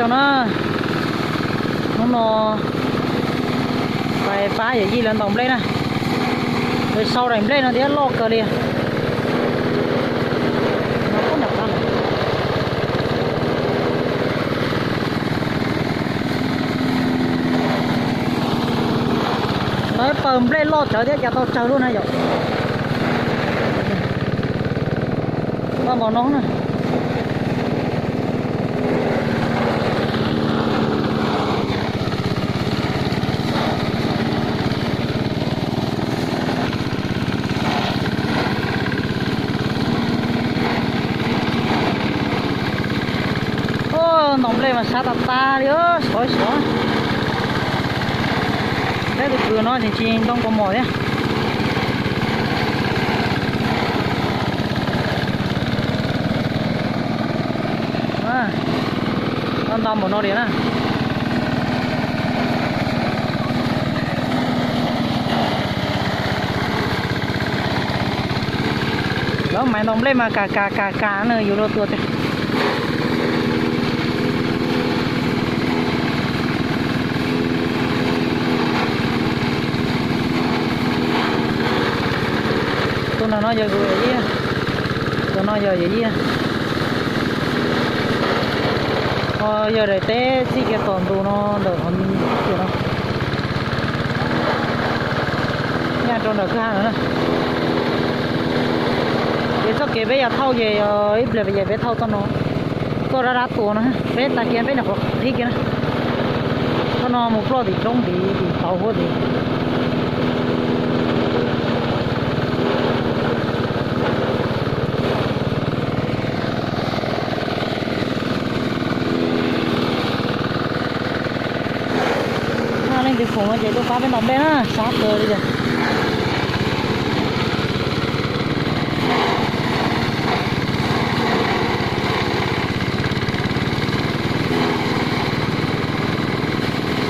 Na, hnub no pais pab yawm yij lawv ntaus nplej na. Lawv sau daim nplej no thiab loj kawg li. Lawv paws nplej loj tsawv thiab cas tau tsawg lub na yom. Loj npaum no na. Ntaus nplej mas sab tas tas li, sov sov. Peb tus kwv no tseem tsis ntoo kaus mom thiab. Ntau npaum no li na. Lawv maiv ntaus nplej mas kam kam kam kam na yus luag tuag tiag. Tus no no yog kuv yawm yij, tus no yog yawm yij. Ho yog daim teb txij kiag tom ntu no ntawm qhov tiag no, nyaj rau nram kwj ha no na. Ces txoj kev peb yuav thauj ces ib pliag peb thauj txoj no, txoj dab dab tuas no, peb tag kiag peb nyuam qhuav qhib kiag na. Txoj no mus ploj tim roob tid, tim tauv huab tid. Leej twg khoom no ces tuaj pab peb ntaus nplej na, sab kawg li tiag.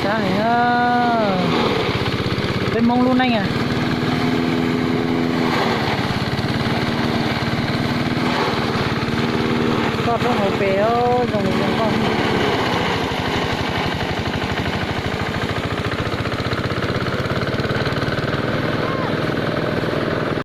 Sab heev, peb Hmoob lub neej. Koj roob hauv pes zoo li zoo nkauj.